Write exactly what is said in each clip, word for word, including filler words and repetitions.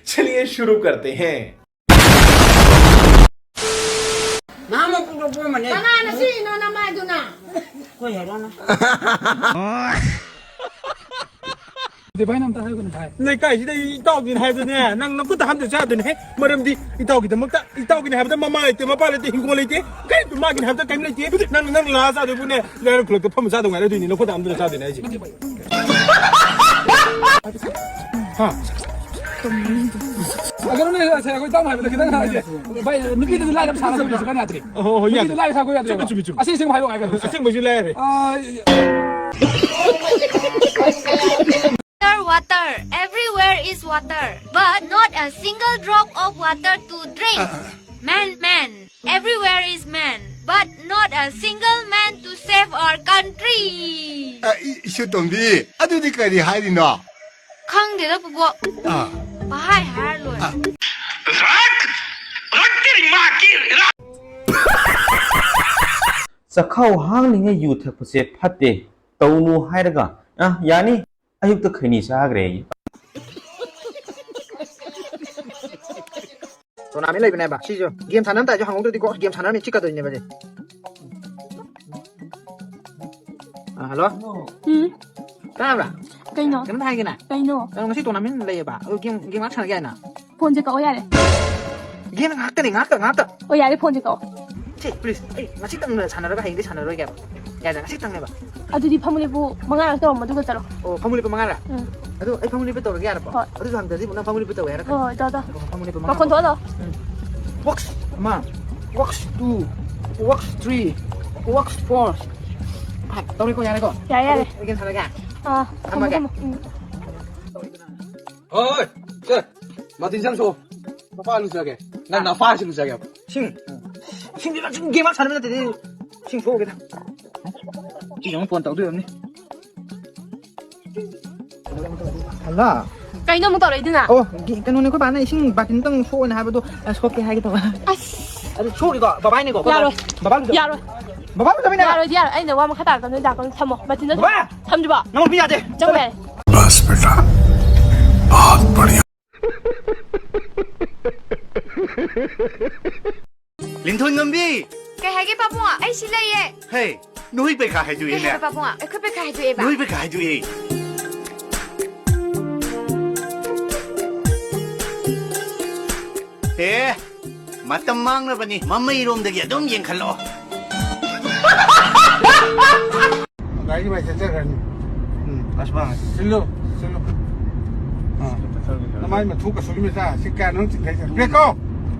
चलिए शुरू करते हैं। ꯅꯍꯥꯟꯃꯨꯛ ꯄꯨꯔꯛꯄ ꯑꯃꯅꯦ꯫ ꯀꯅꯥꯅ ꯁꯤꯅꯣ ꯅꯃꯥꯏꯗꯨꯅ? ꯑꯩꯈꯣꯏ ꯍꯦꯔꯣꯅ꯫ ꯑꯗꯨꯗꯤ ꯚꯥꯏ, ꯅꯪ ꯑꯝꯇ ꯍꯥꯏꯌꯨꯅꯦ, ꯚꯥꯏ꯫ ꯂꯩꯀꯥꯏꯁꯤꯗ ꯏꯇꯥꯎꯒꯤꯅꯤ ꯍꯥꯏꯕꯗꯅꯦ, ꯅꯪ ꯅꯈꯨꯠꯇ ꯍꯥꯝꯗ ꯆꯥꯗꯣꯏꯅꯦꯍꯦ꯫ ꯃꯔꯝꯗꯤ ꯏꯇꯥꯎꯒꯤꯗꯃꯛꯇ, ꯏꯇꯥꯎꯒꯤꯅꯤ ꯍꯥꯏꯕꯗ ꯃꯃꯥ ꯂꯩꯇꯦ, ꯃꯄꯥ ꯂꯩꯇꯦ, ꯍꯤꯡꯒꯣꯜ ꯂꯩꯇꯦ, ꯀꯔꯤꯝꯇ ꯃꯥꯒꯤꯅꯤ ꯍꯥꯏꯕꯗ ꯀꯔꯤꯝ ꯂꯩꯇꯦ꯫ ꯅꯪ, ꯅꯪ ꯂꯥꯛꯑ ꯆꯥꯗꯣꯏꯕꯨꯅꯦ, ꯂꯩꯔꯛ ꯈꯨꯜꯂꯛꯇ ꯐꯝꯃ ꯆꯥꯗꯧ ꯉꯥꯏꯔꯗꯣꯏꯅꯤ, ꯅꯈꯨꯠꯇ ꯍꯥꯝꯗꯅ ꯆꯥꯗꯣꯏꯅꯦ ꯍꯥꯏꯁꯦ꯫ ꯍꯥ? ꯀꯩꯅꯣꯅꯦ, ꯉꯁꯥꯏ ꯑꯩꯈꯣꯏ ꯏꯇꯥꯎꯅ ꯍꯥꯏꯕꯗ ꯈꯤꯇꯪ ꯍꯥꯏꯁꯦ꯫ ꯚꯥꯏ, ꯅꯨꯄꯤꯗꯨꯁꯨ ꯂꯥꯏꯔꯕ ꯁꯥꯔꯒ ꯂꯩꯕꯁꯨ ꯀꯥꯟ ꯌꯥꯗ꯭ꯔꯦ꯫ ꯑꯣ, ꯍꯣꯏ, ꯌꯥꯗ꯭ꯔꯦ꯫ ꯅꯨꯄꯤꯗꯨ ꯂꯥꯏꯔꯕ ꯁꯥꯔꯒ ꯌꯥꯗ꯭ꯔꯦ꯫ ꯆꯨꯝꯃꯤ, ꯆꯨꯝꯃꯤ, ꯆꯨꯝꯃꯤ꯫ ꯑꯁꯦꯡ ꯑꯁꯦꯡꯕ ꯍꯥꯏꯌꯣ ꯍꯥꯏꯕ꯫ ꯑꯁꯦꯡꯕꯩꯁꯨ ꯂꯥꯏꯔꯦ꯫ ꯑꯥ, Water, water, everywhere is water, but not a single drop of water to drink. Man, man, everywhere is man, but not a single man to save our country. ꯑ, ꯏ-, ꯏꯁꯨ ꯇꯣꯝꯕꯤ, ꯑꯗꯨꯗꯤ ꯀꯔꯤ ꯍꯥꯏꯔꯤꯅꯣ? ꯈꯪꯗꯦꯗ ꯄꯨꯕꯣꯛ꯫ ꯑꯥ꯫ ꯄꯍꯥꯏ ꯍꯥꯏꯔ ꯂꯣꯏꯔꯦ꯫ ꯆꯈꯥꯎ ꯍꯥꯡꯂꯤꯉꯩ ꯌꯨ ꯊꯛꯄꯁꯦ ꯐꯠꯇꯦ, ꯇꯧꯅꯨ ꯍꯥꯏꯔꯒ, ꯑ, ꯌꯥꯅꯤ, ꯑꯌꯨꯛꯇ ꯈꯩꯅꯤ ꯆꯥꯈ꯭ꯔꯦ ꯑꯩ꯫ ꯇꯣꯔꯅꯥꯃꯦꯟ ꯂꯩꯕꯅꯦꯕ ꯁꯤꯁꯨ꯫ ꯒꯦꯝ ꯁꯥꯟꯅꯔꯝꯗꯥꯏꯁꯨ ꯍꯪꯍꯧꯗ꯭ꯔꯗꯤꯀꯣ, ꯒꯦꯝ ꯁꯥꯟꯅꯔꯝꯃꯤ ꯆꯤꯛꯀꯗꯣꯏꯅꯦꯕ ꯁꯤ꯫ ꯑ, ꯍꯜꯂꯣ꯫ ꯎꯝ꯫ ꯇꯥꯕ꯭ꯔꯥ? ꯀꯩꯅꯣ? ꯀꯩꯅꯣꯝꯇ ꯍꯥꯏꯒꯦꯅꯦ꯫ ꯀꯩꯅꯣ? ꯅꯪ ꯉꯁꯤ ꯇꯣꯔꯅꯥꯃꯦꯟ ꯂꯩꯌꯦꯕ, ꯑꯗꯨ ꯒꯦꯝ, ꯒꯦꯝ ꯉꯥꯏꯍꯥꯛ ꯁꯥꯟꯅꯒꯦ ꯍꯥꯏꯅ꯫ ꯐꯣꯟꯁꯦ ꯀꯛꯑꯣ ꯌꯥꯔꯦ꯫ ꯒꯦꯝ ꯉꯥꯏꯍꯥꯛꯇꯅꯦ, ꯉꯥꯏꯍꯥꯛꯇ, ꯉꯥꯏꯍꯥꯛꯇ꯫ ꯑꯣ, ꯌꯥꯔꯦ, ꯐꯣꯟꯁꯦ ꯀꯛꯑꯣ꯫ ꯁꯤ, ꯄ꯭ꯂꯤꯖ, ꯑꯩ ꯉꯁꯤꯇꯪ ꯁꯥꯟꯅꯔꯒ ꯍꯌꯦꯡꯗꯤ ꯁꯥꯟꯅꯔꯣꯏꯒꯦꯕ꯫ ꯌꯥꯏꯗ, ꯉꯁꯤꯇꯪꯅꯦꯕ꯫ ꯑꯗꯨꯗꯤ ꯐꯃꯨꯂꯦꯄꯨ ꯃꯉꯥꯔꯛ ꯇꯧꯔꯝꯃꯣ, ꯑꯗꯨꯒ ꯆꯠꯂꯣ꯫ ꯑꯣ, ꯐꯃꯨꯂꯦꯄ ꯃꯉꯥꯔꯛ? ꯎꯝ꯫ ꯑꯗꯨ ꯑꯩ ꯐꯃꯨꯂꯦꯄ ꯇꯧꯔꯒꯦ ꯌꯥꯔꯕꯣ? ꯍꯣꯏ꯫ ꯑꯗꯨꯁꯨ ꯍꯪꯗ꯭ꯔꯗꯤ ꯅꯪ ꯐꯃꯨꯂꯦꯄ ꯇꯧꯋꯦ ꯍꯥꯏꯔꯛꯀꯅꯤ꯫ ꯍꯣꯏ, ꯍꯣꯏ, ꯇꯧ, ꯇꯧ꯫ ꯑꯣ, ꯐꯃꯨꯂꯦꯄ ꯃꯉꯥ꯫ ꯃꯈꯣꯟ ꯊꯣꯛꯍꯜꯂꯣ꯫ ꯎꯝ꯫ ꯋꯥꯛꯁ ꯑꯃ, ꯋꯥꯛꯁ ꯇꯨ, ꯋꯥꯛꯁ ꯊ꯭ꯔꯤ, ꯋꯥꯛꯁ ꯐꯣꯔ, ꯐꯥꯏꯚ꯫ ꯇꯧꯔꯦꯀꯣ, ꯌꯥꯔꯦꯀꯣ? ꯌꯥꯔꯦ, ꯌꯥꯔꯦ꯫ ꯑꯗꯨ ꯒꯦꯝ ꯁꯥꯟꯅꯒꯦ? ꯑꯥ, ꯊꯝꯃꯣ, ꯊꯝꯃꯒꯦ꯫ ꯊꯝꯃꯣ꯫ ꯎꯝ꯫ ꯍꯣꯏ, ꯍꯣꯏ, ꯁꯦ, ꯃꯥꯔꯇꯤꯟ ꯆꯪ ꯁꯣ꯫ ꯄꯄꯥ ꯂꯨꯖꯒꯦ꯫ ꯅꯪ ꯅꯄꯥꯁꯤ ꯂꯨꯖꯒꯦ꯫ ꯁꯤꯡ꯫ ꯁꯤꯡꯗꯤ ꯅꯪ ꯁꯨꯝ ꯒꯦꯝ ꯁꯥꯟꯅꯕ ꯅꯠꯇꯦ꯫ ꯁꯤꯡ ꯁꯣꯛꯑꯒꯦꯗ꯫ ꯁꯤꯁꯦ ꯑꯃꯨꯛ ꯐꯣꯟ ꯇꯧꯗꯣꯏ ꯑꯣꯏꯔꯝꯅꯤ꯫ ꯍꯜꯂꯣ꯫ ꯀꯩꯅꯣ ꯑꯃꯨꯛ ꯇꯧꯔꯛꯏꯗꯨꯅ? ꯑꯣ, ꯒꯤ-, ꯀꯩꯅꯣꯅꯦ, ꯑꯩꯈꯣꯏ ꯕꯥꯅ ꯏꯁꯤꯡ ꯕꯥꯇꯤꯟ ꯑꯃꯇꯪ ꯁꯣꯛꯑꯣꯅ ꯍꯥꯏꯕꯗꯣ, ꯑ, ꯁꯣꯛꯀꯦ ꯍꯥꯏꯒꯦ ꯇꯧꯕ꯫ ꯑꯁ꯫ ꯑꯗꯨ ꯁꯣꯛꯈꯤꯀꯣ, ꯕꯕꯥꯏꯅꯦꯀꯣ, ꯑꯩꯈꯣꯏ ꯕꯥ-, ꯌꯥꯔꯣꯏ꯫ ꯕꯕꯥ ꯂꯨꯖ-, ꯌꯥꯔꯣꯏ꯫ ꯕꯕꯥ ꯂꯨꯖꯃꯤꯟꯅ-, ꯌꯥꯔꯣꯏꯗꯤ ꯌꯥꯔꯣꯏ꯫ ꯑꯩꯅ ꯋꯥ ꯃꯈꯥ ꯇꯥꯔꯛꯀꯅꯨ, ꯂꯥꯛꯀꯅꯨ꯫ ꯊꯝꯃꯣ꯫ ꯕꯥꯇꯤꯟꯗꯣ ꯕꯕꯥ! ꯊꯝꯗ꯭ꯔꯤꯕꯣ? ꯅꯪ ꯄꯤ ꯌꯥꯗꯦ꯫ ꯆꯪꯉꯨ ꯌꯥꯔꯦ꯫ बस बेटा, बहुत बढ़िया। ꯂꯤꯟꯊꯣꯏ ꯉꯝꯕꯤ! ꯀꯩ ꯍꯥꯏꯒꯦ ꯄꯥꯕꯨꯡ? ꯑꯩ ꯁꯤ ꯂꯩꯌꯦ꯫ ꯍꯦ, ꯅꯣꯏ ꯄꯩꯈꯥ ꯀꯩ ꯍꯥꯏꯗꯣꯛꯑꯦꯅꯦ꯫ ꯍꯥꯏꯕ ꯄꯥꯕꯨꯡ? ꯑꯩꯈꯣꯏ ꯄꯩꯈꯥ ꯍꯥꯏꯗꯣꯛꯑꯦꯕ? ꯅꯣꯏ ꯄꯩꯈꯥ ꯍꯥꯏꯗꯣꯛꯑꯦ꯫ ꯑꯦ, ꯃꯇꯝ ꯃꯥꯡꯅꯕꯅꯤ, ꯃꯃꯩꯔꯣꯝꯗꯒꯤ ꯑꯗꯨꯝ ꯌꯦꯡꯈꯠꯂꯛꯑꯣ꯫ ꯒꯥꯔꯤ ꯃꯥꯏ ꯆꯠꯆꯈ꯭ꯔꯅꯤ꯫ ꯎꯝ, ꯑꯁ, ꯃꯥꯡꯉꯦ꯫ ꯁꯤꯜꯂꯨ, ꯁꯤꯜꯂꯨ꯫ ꯑꯥ꯫ ꯅꯃꯥꯏ ꯃꯊꯨ ꯀꯁꯨꯕꯤ ꯃꯆꯥ, ꯁꯤ ꯀꯌꯥꯅꯣ ꯅꯪ ꯆꯤꯡꯊꯩꯁꯦ? ꯕ꯭ꯔꯦꯛ ꯀꯥꯎ!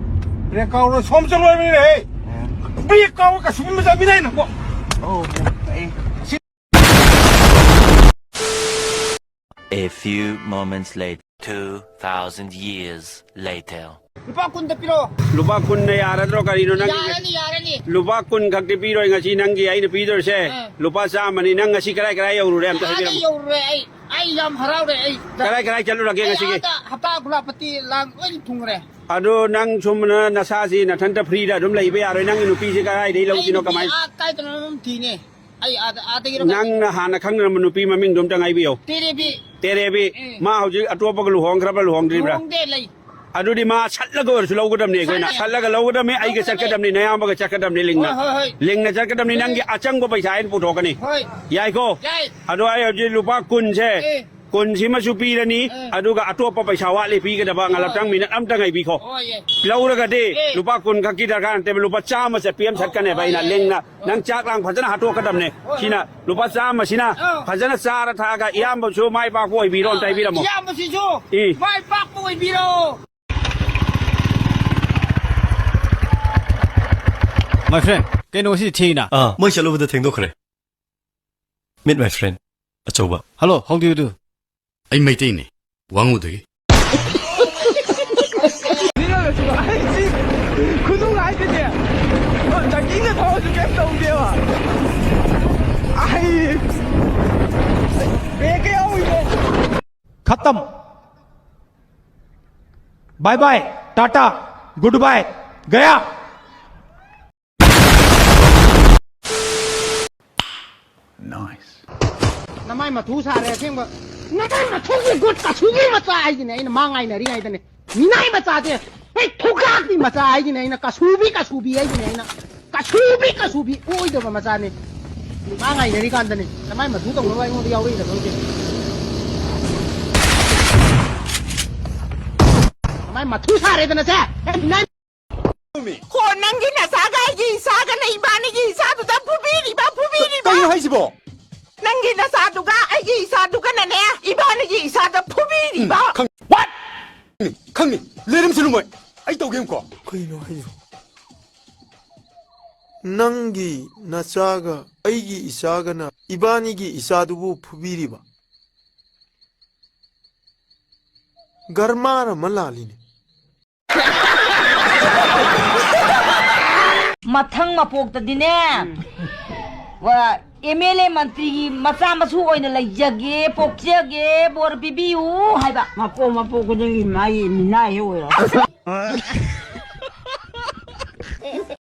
ꯕ꯭ꯔꯦꯛ ꯀꯥꯎꯔꯣ, ꯁꯣꯝ ꯆꯠꯂꯣ ꯍꯥꯏꯕꯅꯤꯅꯦ, ꯍꯦ! ꯕ꯭ꯔꯦꯛ ꯀꯥꯎ, ꯀꯁꯨꯕꯤ ꯃꯆꯥ, ꯃꯤꯅ ꯍꯦꯟꯅꯀꯣ꯫ ꯑꯣ, ꯑꯩ꯫ A few moments later. Two thousand years later. ꯂꯨꯄꯥ ꯀꯨꯟꯗ ꯄꯤꯔꯛꯑꯣ꯫ ꯂꯨꯄꯥ ꯀꯨꯟꯅ ꯌꯥꯔꯗ꯭ꯔꯣ? ꯀꯔꯤꯅꯣ ꯅꯪ? ꯌꯥꯔꯅꯤ, ꯌꯥꯔꯅꯤ꯫ ꯂꯨꯄꯥ ꯀꯨꯟ ꯈꯛꯇꯤ ꯄꯤꯔꯣꯏ ꯉꯁꯤ ꯅꯪꯒꯤ ꯑꯩꯅ ꯄꯤꯗꯣꯏꯁꯦ꯫ ꯑꯥ꯫ ꯂꯨꯄꯥ ꯆꯥꯝꯃꯅꯤ꯫ ꯅꯪ ꯉꯁꯤ ꯀꯔꯥꯏ ꯀꯔꯥꯏ ꯌꯧꯔꯨꯔꯦ ꯑꯝꯇ ꯑꯥꯗ ꯍꯥꯏꯕꯤꯔꯝꯃꯨ꯫ ꯌꯧꯔꯨꯔꯦ ꯑꯩ꯫ ꯑꯩ ꯌꯥꯝ ꯍꯔꯥꯎꯔꯦ ꯑꯩ꯫ ꯀꯔꯥꯏ ꯀꯔꯥꯏ ꯆꯠꯂꯨꯔꯒꯦ ꯑꯩ ꯉꯁꯤꯒꯤ? ꯑꯥꯗ ꯍꯞꯇꯥ ꯈꯨꯂꯥꯄꯇꯤ ꯂꯥꯡ ꯂꯣꯏ ꯊꯨꯡꯈ꯭ꯔꯦ꯫ ꯑꯗꯣ ꯅꯪ ꯁꯨꯝ ꯅ-, ꯅꯁꯥꯁꯤ ꯅꯊꯟꯇ ꯐ꯭ꯔꯤꯗ ꯑꯗꯨꯝ ꯂꯩꯕ ꯌꯥꯔꯣꯏ꯫ ꯅꯪꯒꯤ ꯅꯨꯄꯤꯁꯤ ꯀꯗꯥꯏꯗꯒꯤ ꯂꯧꯗꯣꯏꯅꯣ? ꯑꯩ ꯅꯨꯄꯤ ꯀꯃꯥꯏ? ꯑꯥ ꯀꯥꯏꯗꯅꯣ ꯑꯗꯨꯝ ꯊꯤꯅꯦ꯫ ꯑꯩ ꯑꯥꯗ, ꯑꯥꯗꯒꯤꯔꯣ ꯀꯥꯏꯗꯒꯤ? ꯅꯪꯅ ꯍꯥꯟꯅ ꯈꯪꯅꯔꯝꯕ ꯅꯨꯄꯤ ꯃꯃꯤꯡꯗꯣ ꯑꯝꯇꯪ ꯍꯥꯏꯕꯤꯌꯣ꯫ ꯇꯦꯔꯦꯕꯤ꯫ ꯇꯦꯔꯦꯕꯤ꯫ ꯎꯝ꯫ ꯃꯥ ꯍꯧꯖꯤꯛ ꯑꯇꯣꯞꯄꯒ ꯂꯨꯍꯣꯡꯈ꯭ꯔꯕ꯭ꯔꯥ ꯂꯨꯍꯣꯡꯗ꯭ꯔꯤꯕ꯭ꯔꯥ? ꯂꯨꯍꯣꯡꯗꯦ, ꯂꯩ꯫ ꯑꯗꯨꯗꯤ ꯃꯥ ꯁꯠꯂꯒ ꯑꯣꯏꯔꯁꯨ ꯂꯧꯒꯗꯕꯅꯤ ꯑꯩꯈꯣꯏꯅ꯫ ꯁꯠꯂꯦ꯫ ꯁꯠꯂꯒ ꯂꯧꯒꯗꯕꯅꯤ, ꯑꯩꯒ ꯂꯧꯒꯗꯕꯅꯦ꯫ ꯆꯠꯀꯗꯕꯅꯤ, ꯅꯌꯥꯝꯕꯒ ꯆꯠꯀꯗꯕꯅꯤ ꯂꯤꯡꯅ꯫ ꯍꯣꯏ, ꯍꯣꯏ, ꯍꯣꯏ꯫ ꯂꯤꯡꯅ ꯆꯠꯀꯗꯕꯅꯤ, ꯍꯣꯏ꯫ ꯅꯪꯒꯤ ꯑꯆꯪꯕ ꯄꯩꯁꯥ ꯑꯩꯅ ꯄꯨꯊꯣꯛꯀꯅꯤ꯫ ꯍꯣꯏ꯫ ꯌꯥꯏꯀꯣ? ꯌꯥꯏ꯫ ꯑꯗꯣ ꯑꯩ ꯍꯧꯖꯤꯛ ꯂꯨꯄꯥ ꯀꯨꯟꯁꯦ, ꯑꯦ꯫ ꯀꯨꯟꯁꯤꯃꯁꯨ ꯄꯤꯔꯅꯤ, ꯑꯦ꯫ ꯑꯗꯨꯒ ꯑꯇꯣꯞꯄ ꯄꯩꯁꯥ ꯋꯥꯠꯂꯤ ꯄꯤꯒꯗꯕ, ꯍꯣꯏ꯫ ꯉꯂꯞꯇꯪ ꯃꯤꯅꯠ ꯑꯝꯇ ꯉꯥꯏꯕꯤꯈꯣ꯫ ꯍꯣꯏ, ꯌꯥꯏ꯫ ꯂꯧꯔꯒꯗꯤ ꯑꯦ꯫ ꯂꯨꯄꯥ ꯀꯨꯟ ꯈꯛꯀꯤ ꯗꯔꯀꯥꯔ ꯅꯠꯇꯦꯕ, ꯂꯨꯄꯥ ꯆꯥꯝꯃ ꯆꯠꯄꯤ ꯑꯃ ꯁꯠꯀꯅꯦꯕ ꯑꯩꯅ, ꯍꯣꯏ, ꯌꯥꯏ꯫ ꯂꯤꯡꯅ꯫ ꯅꯪ ꯆꯥꯛ ꯂꯥꯡ ꯐꯖꯅ ꯍꯥꯠꯇꯣꯛꯀꯗꯕꯅꯦ꯫ ꯍꯣꯏ꯫ ꯁꯤꯅ ꯂꯨꯄꯥ ꯆꯥꯝꯃꯁꯤꯅ ꯑꯧ꯫ ꯐꯖꯅ ꯆꯥꯔ ꯊꯛꯑꯒ ꯏꯌꯥꯝꯕꯁꯨ ꯃꯥꯏ ꯄꯥꯛꯄ ꯑꯣꯏꯕꯤꯔꯣ ꯑꯝꯇ ꯍꯥꯏꯕꯤꯔꯝꯃꯣ꯫ ꯏꯌꯥꯝꯕꯁꯤꯁꯨ ꯏ꯫ ꯃꯥꯏ ꯄꯥꯛꯄ ꯑꯣꯏꯕꯤꯔꯣ꯫ My friend, ꯀꯩꯅꯣ ꯉꯁꯤꯗꯤ ꯊꯦꯡꯉꯤꯅ? ꯑꯥ, ꯃꯣꯏ ꯆꯠꯂꯨꯕꯗ ꯊꯦꯡꯗꯣꯛꯈ꯭ꯔꯦ꯫ Meet my friend, ꯑꯆꯧꯕ꯫ Hello, how do you do? ꯑꯩ ꯃꯩꯇꯩꯅꯦ, ꯋꯥꯉꯨꯗꯒꯤ꯫ ꯈꯨꯅꯨꯡꯉꯥꯏꯇꯗꯤ꯫ ꯅꯪꯒꯤꯅ ꯊꯕꯛꯁꯨ ꯀꯩꯝ ꯇꯧꯗꯦꯕ꯫ ꯑꯩ ꯕ꯭ꯔꯦꯛꯀ ꯌꯥꯎꯔꯤꯅꯦ꯫ खत्म। बाय बाय, टाटा, गुड बाय, गया। Nice. ꯅꯃꯥꯏ ꯃꯊꯨ ꯁꯥꯔꯦ ꯑꯁꯦꯡꯕ꯫ ꯅꯆꯟ ꯅꯊꯧꯒꯤ ꯒꯨꯠ ꯀꯁꯨꯕꯤ ꯃꯆꯥ ꯍꯥꯏꯁꯤꯅꯦ ꯑꯩꯅ ꯃꯥ ꯉꯥꯏꯅꯔꯤꯉꯩꯗꯅꯦ꯫ ꯃꯤꯅꯥꯏ ꯃꯆꯥꯁꯦ꯫ ꯍꯦꯛ ꯊꯣꯛꯂꯛꯄꯤ ꯃꯆꯥ ꯍꯥꯏꯁꯤꯅꯦ ꯑꯩꯅ ꯀꯁꯨꯕꯤ ꯀꯁꯨꯕꯤ ꯍꯥꯏꯁꯤꯅꯦ ꯑꯩꯅ꯫ ꯀꯁꯨꯕꯤ ꯀꯁꯨꯕꯤ ꯑꯣꯏꯗꯕ ꯃꯆꯥꯅꯦ꯫ ꯃꯥ ꯉꯥꯏꯅꯔꯤꯀꯥꯟꯗꯅꯦ꯫ ꯅꯃꯥꯏ ꯃꯊꯨ ꯇꯧꯅꯕ ꯑꯩꯉꯣꯟꯗ ꯌꯥꯎꯔꯛꯏꯔ ꯈꯪꯗꯦ꯫ ꯅꯃꯥꯏ ꯃꯊꯨ ꯁꯥꯔꯦꯗꯅ ꯁꯦ꯫ ꯍꯦ, ꯃꯤꯅꯥꯏ ꯃꯤ꯫ ꯍꯣ, ꯅꯪꯒꯤ ꯅꯆꯥꯒ ꯑꯩꯒꯤ ꯏꯆꯥꯒꯅ ꯏꯕꯥꯅꯤꯒꯤ ꯏꯆꯥꯗꯨꯗ ꯐꯨꯕꯤꯔꯤꯕ, ꯐꯨꯕꯤꯔꯤꯕ꯫ ꯀꯩꯅꯣ ꯍꯥꯏꯁꯤꯕꯣ? ꯅꯪꯒꯤ ꯅꯆꯥꯗꯨꯒ ꯑꯩꯒꯤ ꯏꯆꯥꯗꯨꯒꯅꯅꯦ, ꯏꯕꯥꯅꯤꯒꯤ ꯏꯆꯥꯗ ꯐꯨꯕꯤꯔꯤꯕ꯫ ꯎꯝ, ꯈꯪ-, What? ꯈꯪꯅꯤ, ꯈꯪꯅꯤ꯫ ꯂꯩꯔꯝꯁꯅꯨ ꯃꯣꯏ꯫ ꯑꯩ ꯇꯧꯒꯦ ꯌꯦꯡꯉꯨꯀꯣ꯫ ꯀꯩꯅꯣ ꯍꯥꯏꯁꯤꯕꯣ? ꯅꯪꯒꯤ ꯅꯆꯥꯒ ꯑꯩꯒꯤ ꯏꯆꯥꯒꯅ ꯏꯕꯥꯅꯤꯒꯤ ꯏꯆꯥꯗꯨꯕꯨ ꯐꯨꯕꯤꯔꯤꯕ? ꯒꯔꯃꯥꯔ ꯑꯃ ꯂꯥꯜꯂꯤꯅꯦ꯫ ꯃꯊꯪ ꯃꯄꯣꯛꯇꯗꯤꯅꯦ, ꯎꯝ꯫ ꯋꯥ, ꯑꯦꯝ ꯑꯦꯜ ꯑꯦ ꯃꯟꯇ꯭ꯔꯤꯒꯤ ꯃꯆꯥ ꯃꯁꯨ ꯑꯣꯏꯅ ꯂꯩꯖꯒꯦ, ꯄꯣꯛꯆꯒꯦ, ꯕꯣꯔ ꯄꯤꯕꯤꯌꯨ ꯍꯥꯏꯕ꯫ ꯃꯄꯣꯛ ꯃꯄꯣꯛ ꯈꯨꯗꯤꯡꯒꯤ ꯃꯥꯒꯤ ꯃꯤꯅꯥꯏ ꯍꯦꯛ ꯑꯣꯏꯔꯣ꯫